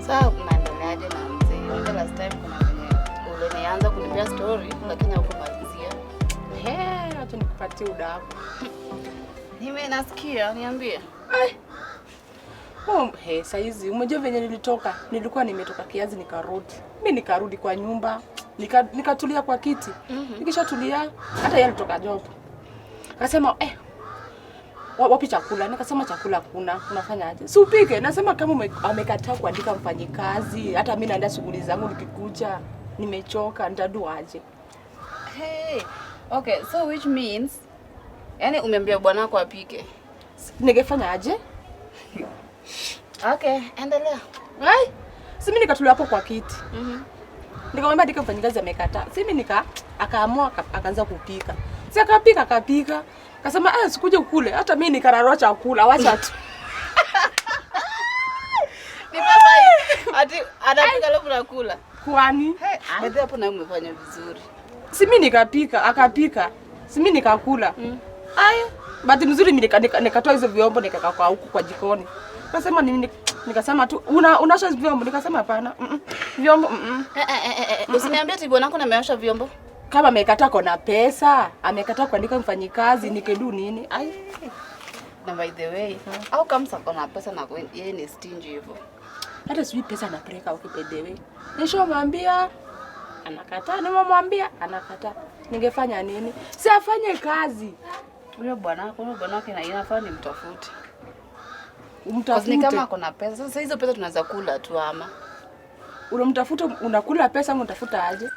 Sasa unaendeleaje na mzee? Unajua last time kuna venye ulinianza kunipea story lakini haukumalizia. He, acha nikupatie udaku. Nime nasikia, niambie. Ai. Oh, he, saizi umejua venye nilitoka, nilikuwa nimetoka kiazi nikarudi. Mi nikarudi kwa nyumba, nikatulia kwa kiti. Nikishatulia, hata yeye alitoka job. Akasema wapi chakula? Nikasema chakula kuna, unafanya aje? Si upike. Nasema kama amekataa kuandika mfanyikazi, hata mimi naenda shughuli zangu nikikuja, nimechoka, nitadua aje? Hey. Okay, so which means yani umeambia bwanako apike. Ningefanya aje? Okay, endelea. Ai, si mimi nikatulia hapo kwa kiti. Nikamwambia andika mfanyikazi amekataa. Si mimi akaamua akaanza kupika. Si akapika akapika. Akasema sikuje ukule. Hata mimi nikararua chakula, wacha tu. Ni baba ati anapika alafu nakula. Kwani? Hey, by hapo na umefanya vizuri. Si mimi nikapika, akapika. Si mimi nikakula. Aya, bahati nzuri mimi nikatoa hizo vyombo nikaweka kwa huku kwa jikoni. Nikasema nini? Nikasema tu unaosha vyombo? Nikasema hapana. Vyombo Usiniambie ati bwanako ameosha vyombo. Kama amekataa kona pesa, amekataa kuandika mfanyikazi, nikedu nini? Ai. Na by the way, au kama sako na pesa na yeye ni stingy hivyo. Hata sijui pesa anapeleka wapi by the way. Nishamwambia anakataa, nimemwambia anakataa. Ningefanya nini? Si afanye kazi. Huyo bwanako, huyo bwanako na inafaa nimtafute. Umtafute. Ni kama ako na pesa. Sasa hizo pesa tunaweza kula tu ama. Unamtafuta unakula pesa ama unatafuta aje?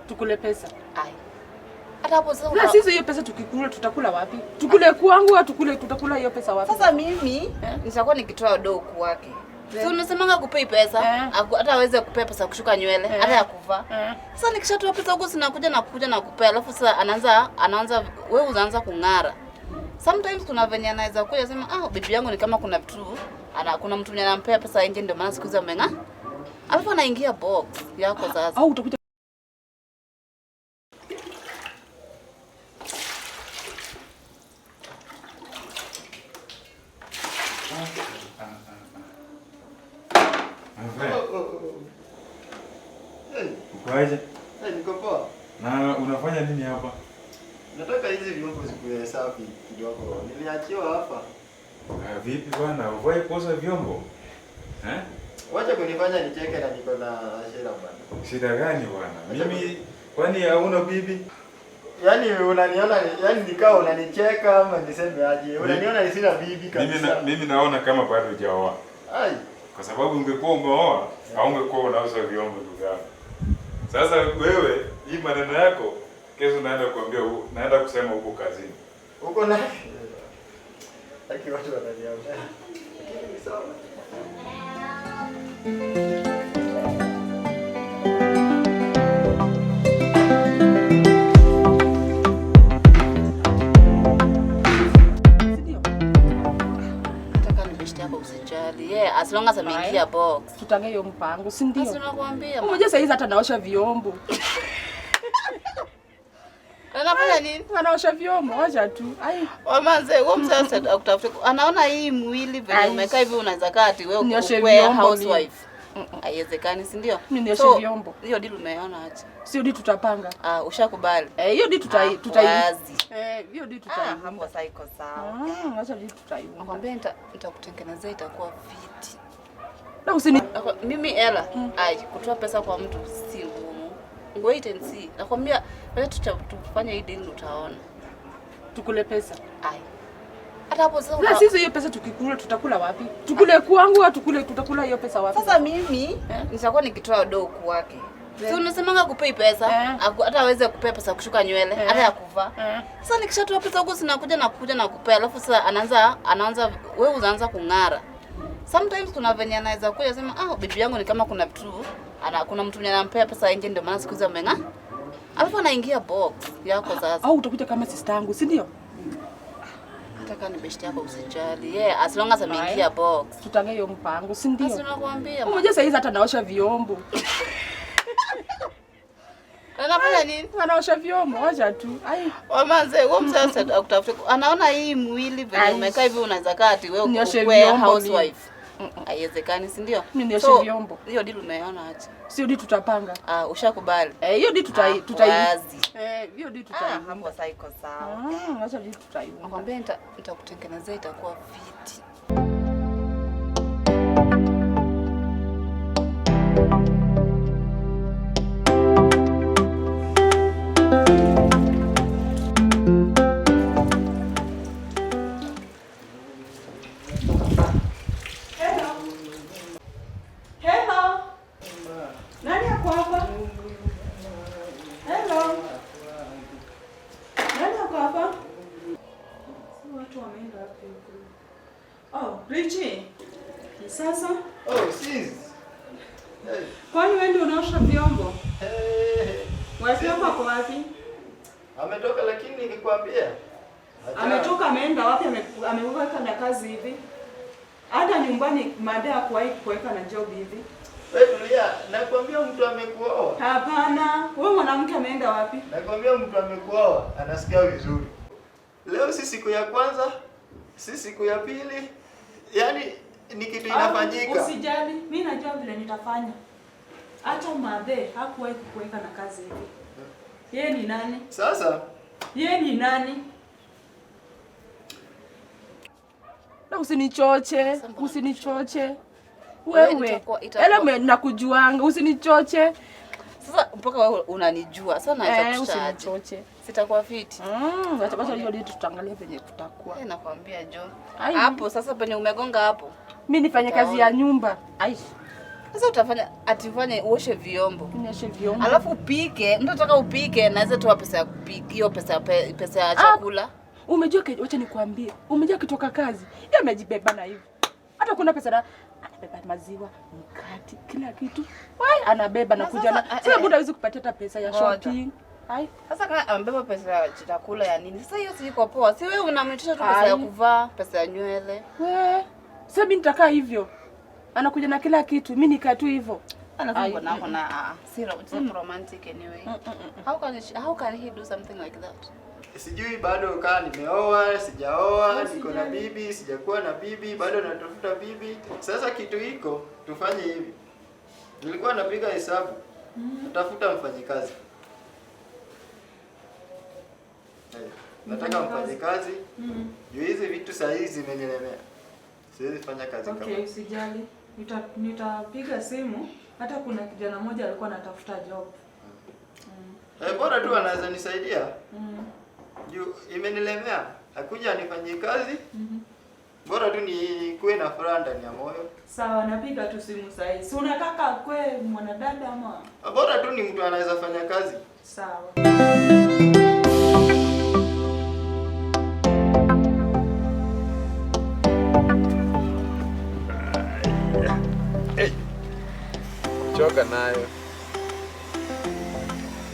Tukule pesa. Ai. Hata hapo sasa Na sisi hiyo pesa tukikula tutakula wapi? Tukule kwangu au tukule tutakula hiyo pesa wapi? Sasa mimi nitakuwa nikitoa do kwake. Si unasemanga kupei pesa, hata aweze kupea pesa kushuka nywele, hata ya kuvaa. Sasa nikishatoa pesa huko sinakuja na kuja na kupea, alafu sasa anaanza wewe unaanza kung'ara. Sometimes kuna venye anaweza kuja sema bibi yangu ni kama kuna vitu kuna mtu mwenye anampea pesa nje ndio maana siku hizi ameng'aa. Alafu anaingia box yako sasa. Au utakuja Ukoaje? Niko poa. Na unafanya nini hapa? Nataka hizi vyombo zikuwe safi kidogo. Niliachiwa hapa. Vipi bwana, uvai kuosha vyombo? Eh? Wacha kunifanya nicheke na niko na shida bwana. Shida gani bwana? Mimi kwani hauna bibi? Yaani unaniona yaani nikao unanicheka ama niseme aje? Unaniona ni sina bibi kabisa. Mimi naona kama bado hujaoa. Ai. Kwa sababu ungekuwa umeoa, haungekuwa unaosha vyombo ndugu yangu. Sasa wewe hii maneno yako kesho naenda kuambia naenda kusema huko kazini. Huko na Lakini watu wananiambia. Lakini ni sawa. Nataka ni beshte yako usijali. Yeye as long as ameingia box. Tutange hiyo mpango, si ndio? Sasa nakwambia. Unajua saa hizi hata naosha vyombo. Anafanya nini? Anaosha vyombo, wacha tu. Ai. Wamanze, wewe msasa akutafute. Anaona hii mwili vile umekaa hivi unaweza kaa ati wewe ukue housewife. Haiwezekani, si ndio? Mimi nioshe vyombo. Hiyo deal umeona aje? Sio deal tutapanga. Ah, ushakubali. Hiyo deal tutai. Hiyo deal tutai. Hapo sasa iko sawa. Acha deal tutai. Nakwambia nitakutengenezea itakuwa fiti. Na usini mimi hela, ai kutoa pesa kwa mtu si ngumu. Wait and see. Nakwambia wewe tufanye hii deal utaona. Tukule pesa. Ai. Hata hapo sasa na sisi hiyo pesa tukikula tutakula wapi? Tukule kwangu au tutakula hiyo pesa wapi? Sasa mimi nitakuwa nikitoa do kwake. Si unasemanga kupei pesa, hata aweze kupea pesa kushuka nywele, hata ya kuvaa. Sasa nikishatoa pesa huko sinakuja na kuja na kupea, alafu sasa anaanza wewe unaanza kung'ara. Sometimes kuna venye anaweza kuja sema bibi yangu ni kama kuna vitu kuna mtu mwenye anampea pesa nje ndio maana siku hizi ameng'aa. Alafu anaingia box yako sasa. Au utakuja kama sister yangu, si ndio? Hata kama ni best yako usijali. Yeah, as long as ameingia box. Tutange hiyo mpango, si ndio? Sasa nakwambia. Unajua saa hizi hata naosha vyombo. Anafanya nini? Anaosha vyombo, wacha tu. Ai. Wamanze, wewe msasa akutafute. Anaona hii mwili vile umekaa hivi unaweza kaa ati wewe ukue housewife. Haiwezekani, si ndio? Mimi nioshe vyombo. Hiyo deal umeona aje? Sio deal tutapanga. Ushakubali. Hiyo deal tutai. Hiyo deal tutai. Hapo sasa iko sawa. Acha deal tutai. Nakwambia nitakutengenezea itakuwa fiti. Sasa? Oh, sis. Hey. Kwani wewe ndio unaosha vyombo? Hey. Wapi kwa wapi? Ametoka lakini nikikwambia. Ametoka ameenda wapi? Ameweka na kazi hivi? Hata nyumbani mada ya kuwahi kuweka na job hivi. Wewe tulia, nakwambia mtu amekuoa. Hapana, wewe mwanamke ameenda wapi? Nakwambia mtu amekuoa, anasikia vizuri. Leo si siku ya kwanza, si siku ya pili. Yaani ni kitu inafanyika. Usijali, mimi najua vile nitafanya. Hata madhe hakuwahi kukuweka na kazi hivi. Yeye ni nani? Sasa yeye ni nani? Na usinichoche, usinichoche. Wewe. Ela nakujuanga, usinichoche. Sasa mpaka wewe unanijua. Sasa naweza kushaje. Usinichoche. Sitakuwa fiti. Acha hiyo ndio tutaangalia penye tutakuwa. Nakwambia Jo. Hapo sasa penye umegonga hapo. Mimi nifanye kazi ya nyumba. Ai. Sasa utafanya atifanye uoshe vyombo. Nioshe vyombo. Alafu upike, mtu anataka upike naweza toa pesa ya kupika, hiyo pesa ya chakula. Umejua wacha nikwambie. Umejua kitoka kazi, yeye amejibeba na hivi. Hata kuna pesa na anabeba maziwa, mkate, kila kitu. Wai anabeba na kuja na. Sasa muda hawezi kupatia hata pesa ya shopping. Ai. Sasa kama amebeba pesa ya chakula ya nini? Sasa hiyo si iko poa. Si wewe unamtisha tu pesa ya kuvaa, pesa ya nywele. We. Sasa mimi nitakaa hivyo. Anakuja na kila kitu, mimi nikaa tu hivyo. Anakuja na na si romantic anyway. How can he do something like that? Sijui bado kaa nimeoa, sijaoa, niko na bibi, sijakuwa na bibi, bado natafuta bibi. Sasa kitu iko, tufanye hivi. Nilikuwa napiga hesabu. Natafuta mfanyikazi. Nataka mfanyikazi. Juu hizi vitu saa hizi zimenilemea. Siwezi fanya kazi kama. Okay, usijali. Nitapiga simu. Hata kuna kijana mmoja alikuwa anatafuta job. Bora tu anaweza nisaidia. Juu imenilemea. Hakuja anifanyie kazi. Bora tu nikuwe na furaha ndani ya moyo. Sawa, napiga tu simu saa hii. Si unataka kwe mwanadada ama? Bora tu ni mtu anaweza fanya kazi. Sawa. Hey. Choka nayo.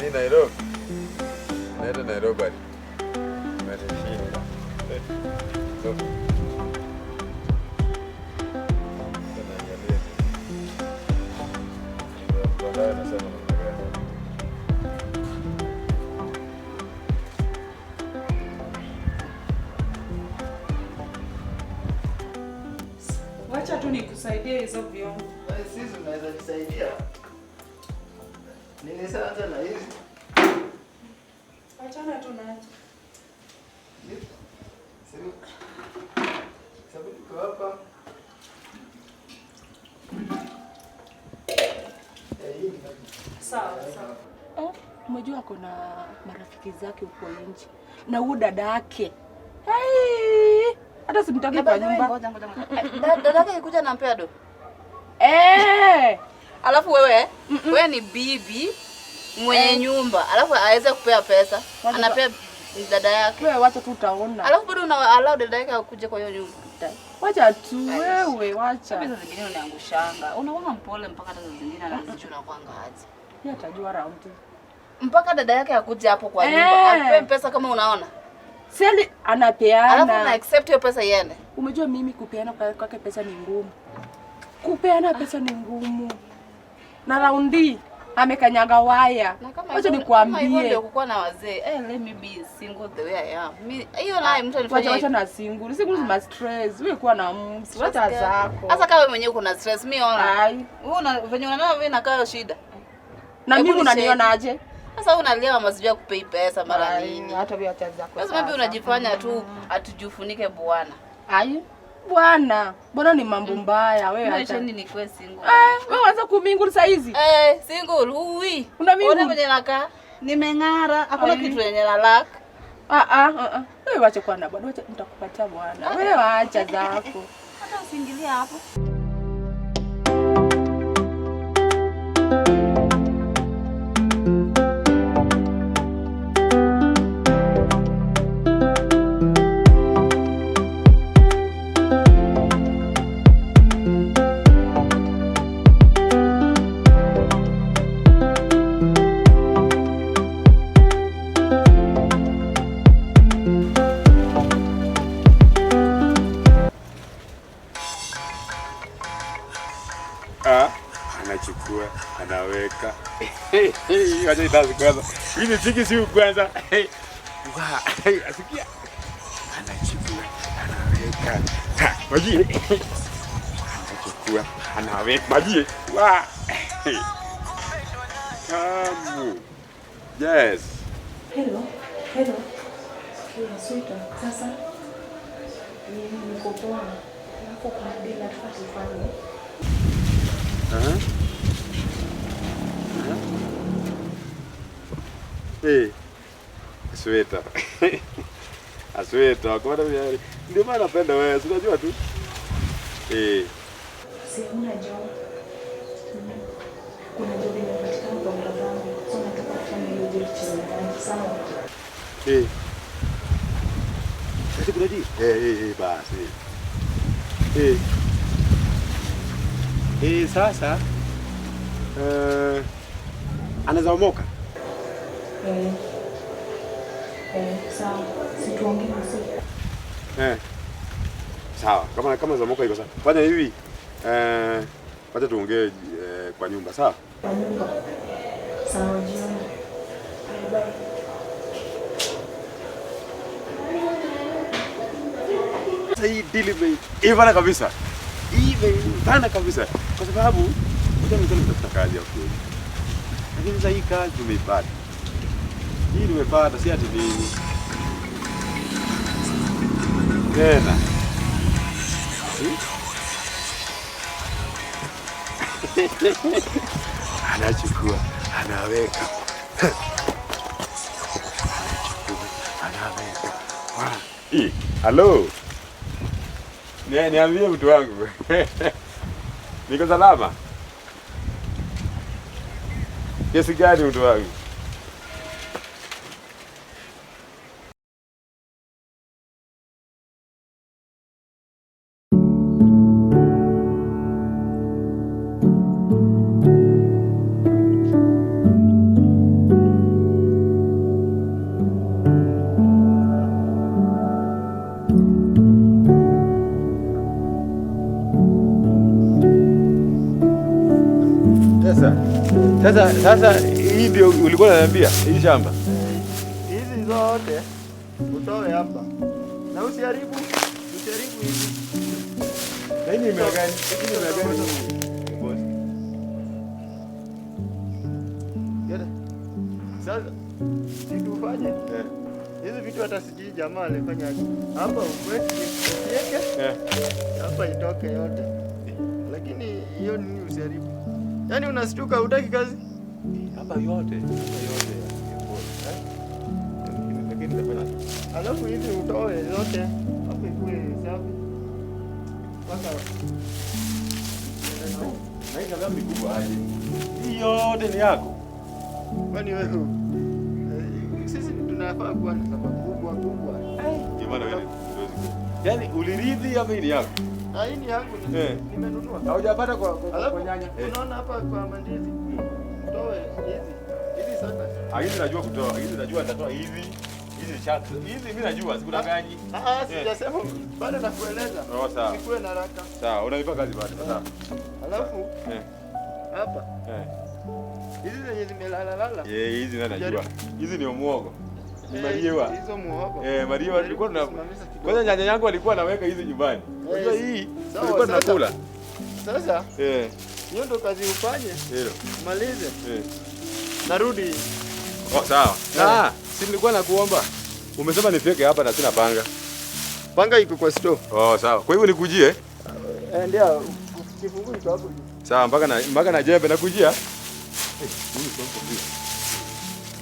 Ni Nairobi. Naenda Nairobi. Nimeshinda. So. Mtandao inasema namna gani? Wacha tu nikusaidie hizo vyombo. Wewe sisi unaweza nisaidia? Nilishaanza na hizi. Achana tu nazo. Sababu niko hapa. Eh, hii ni Sawa, sawa. Eh, umejua ako na marafiki zake huko nje na huyu dada yake. Hey, hata simtaki Na kwa by the way, nyumba. ngoja ngoja ngoja. Dada yake alikuja anampea do. Eh, Alafu wewe, wewe ni bibi mwenye nyumba, alafu aweze kupea pesa. Wacha Anapea dada yake. wewe wacha tu utaona. Alafu bado una allow dada yake akuje kwa hiyo nyumba. Wacha tu wewe, wacha. Pesa zingine unaangushanga. Unakuwa mpole mpaka hata saa zingine anazijua unakuanga aje. Yeye atajua round. Mpaka dada yake akuje hapo kwa nyumba, Eh. akupe pesa kama unaona. Seli Alafu una anapeana. accept hiyo pesa iende. Umejua mimi kupeana kwake pesa ni ngumu. Kupeana pesa ni ngumu. Na raundi amekanyaga waya. Na kama Wacha hivyo- kama hivyo nikwambie. ndio kukuwa na wazee. Eh, let me be single the way I am. Mi hiyo naye mtu anifanya Wacha wacha na single. Single ni ma stress. Wewe kuwa na mtu, wacha zako. Sasa kama wewe mwenyewe uko na stress, mi ona. Ai. Wewe una venye unaona wewe inakaa hiyo shida. Na Hebu mimi nicheki. unanionaje? Sasa wewe unalia mama sijui akupei pesa mara Ai, nini. Hata wewe acha zako. Sasa maybe sasa. unajifanya tu atujufunike bwana. Ai. Bwana, bwana ni mambo mbaya wewe Mimi acha. ni nikuwe single. Eh, wewe uanza kumingle saa hizi. Eh, single hui. Una mingle? Ona venye nakaa. Nimeng'ara, hakuna Ai. kitu yenye na lack. Ah ah ah. ah. Wewe wacha kuwa na bwana, wacha nitakupatia bwana. Wewe wacha zako. Hata usiingilie hapo. Ah, anachukua, anaweka. Wacha itazi kwanza. Hii ni chiki si kwanza. Wa, asikia. Anachukua, anaweka. Ha, maji. Anachukua, anaweka maji. Wa. Tamu. Yes. Hello. Hello. Hello, sweetheart. Sasa niko poa. Alafu kuna deal nataka tufanye. Aha. Aha. Eh. Sweta. Asweta, kwa nini? Ndio maana napenda wewe, si unajua tu. Eh. Si huna job. Kuna job imepatikana kwa brother wangu. So nataka kufanya hiyo deal chini ya maji. Sawa. Eh. Sasa kuna deal? Eh, eh, eh, basi. Eh. Eh, sasa eh anaweza omoka. Eh. Eh, sawa. Si tuongee usiku. Eh. Sawa, kama zamoka iko sawa. Fanya hivi. Eh, wacha tuongee kwa nyumba, sawa? Kwa nyumba. Sawa, jioni. Bye bye. Sasa hii deal imeivana kabisa. Imeivana kabisa. Kwa sababu ngoja nilikuwa nimetafuta kazi ya kweli. Lakini sasa hii kazi tumeipata. Hii nimepata si ati nini. Tena. Anachukua, anaweka. Anachukua, anaweka. Hii, hello. Niambie mtu wangu. Niko salama? Kesi gani mtu wangu? Sasa. Sasa hii ndio ulikuwa unaniambia hii shamba. Hizi zote utoe hapa. Na usiharibu hizi. Na hii ni mimea gani? Hii ni mimea gani? Boss. Yote. Sasa kitu ufanye. Hizi vitu hata sijui jamaa alifanya aje. Hapa uweke. Hapa itoke yote. Lakini hiyo nini usiharibu. Yaani unastuka hutaki kazi? Hapa yote, Lakini nitafanya. Alafu hizi utoe yote. Hapo ikue safi. Paka. Na hii kama mikubwa aje. Hii yote ni yako. Kwani wewe sisi tunafaa kuwa na sababu kubwa kubwa. Jamani wewe siwezi. Yaani ulirithi ama ni yako? Hii ni yangu nimenunua. Haujapata kwa nyanya. Unaona hapa kwa mandizi. Toa hizi. Hizi sasa. Hizi najua kutoa. Hizi najua nitatoa hizi. Hizi chaks. Hizi mimi najua sikudanganyi. Sijasema bado nakueleza. Sawa. Sikuwe na haraka. Sawa, unanipa kazi bado. Sawa. Alafu hapa. Hizi zenye zimelala lala. Hizi nani najua. Hizi ni muhogo. Ni mariewa. Hizo muhogo. Mariewa tulikuwa tuna kwanza nyanya yangu alikuwa anaweka hizi nyumbani. Unajua hii tulikuwa tunakula. Sasa hiyo ndo kazi ufanye. Ndio. Malize. Narudi. Sawa. Si nilikuwa nakuomba. Umesema nifike hapa na sina panga. Panga iko kwa store. Sawa. Kwa hivyo nikujie? Ndio, kifungu iko hapo. Sawa, mpaka na jembe nakujia. Huyu sio mtu.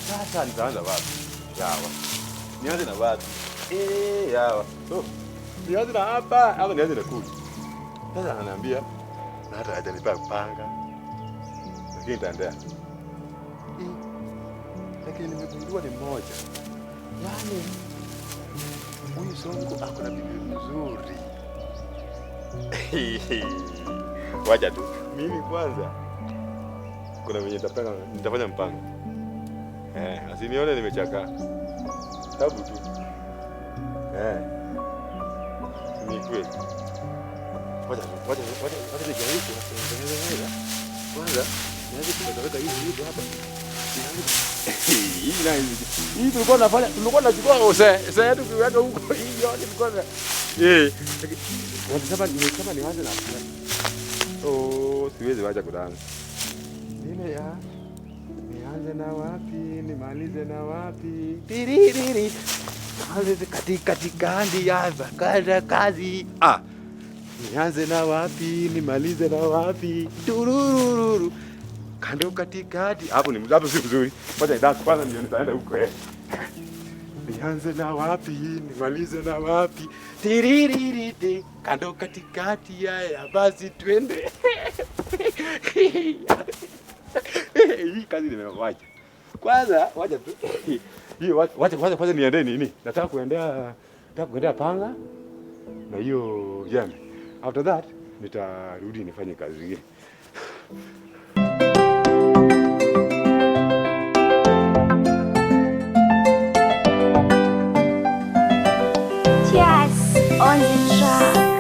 Sasa nitaanza wapi? Yawa. Nianze na wapi? Yawa. So, nianze na hapa ama nianze na kule? Sasa ananiambia na hata hajanipa panga. Lakini nitaendea. Lakini nimegundua ni mmoja. Yaani huyu Sonko ako na bibi mzuri. Wacha tu. Mimi kwanza kuna venye nitafanya mpango. Asinione nimechakaa. Tabu tu. Ni kweli. Wacha nijaribu kutengeneza. Kwanza nianze kuweka hizi hivi hapa. Hii na hizi. Hii tulikuwa tunafanya, tulikuwa tunachukua ose yetu kuweka huko hii yote tulikuwa na. Wanasema nimesema nianze na. Siwezi wacha kudansa. Nile ya nianze na wapi, nimalize na wapi? Tiririri. Nianze katikati ya kazi. Nianze na wapi, nimalize na wapi? Turururu. Kando katikati. Hapo ni hapo si vizuri. Ngoja nidaki kwanza ndio nitaenda huko. Nianze na wapi, nimalize na wapi? Tiririri. Kando katikati ya basi twende. Hii kazi nimewacha. Kwanza wacha tu. Hii wacha kwanza niende nini? Nataka kuendea panga na hiyo jembe. After that nitarudi nifanye kazi nyingine. Cheers on the track.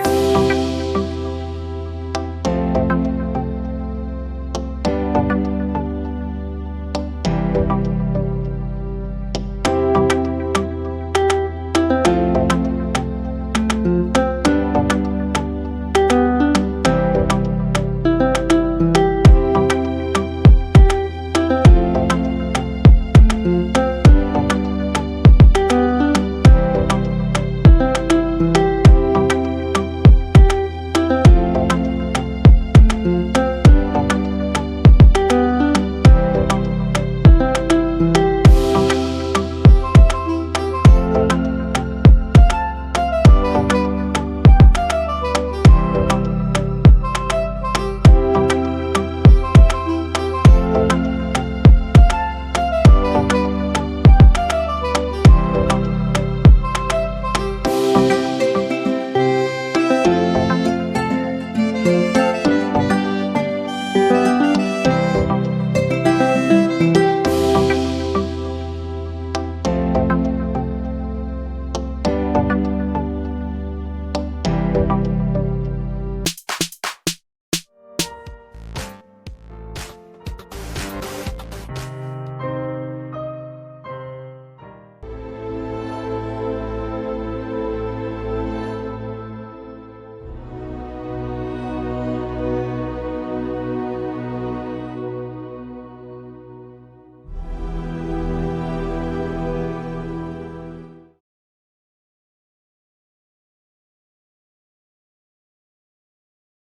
Thank you.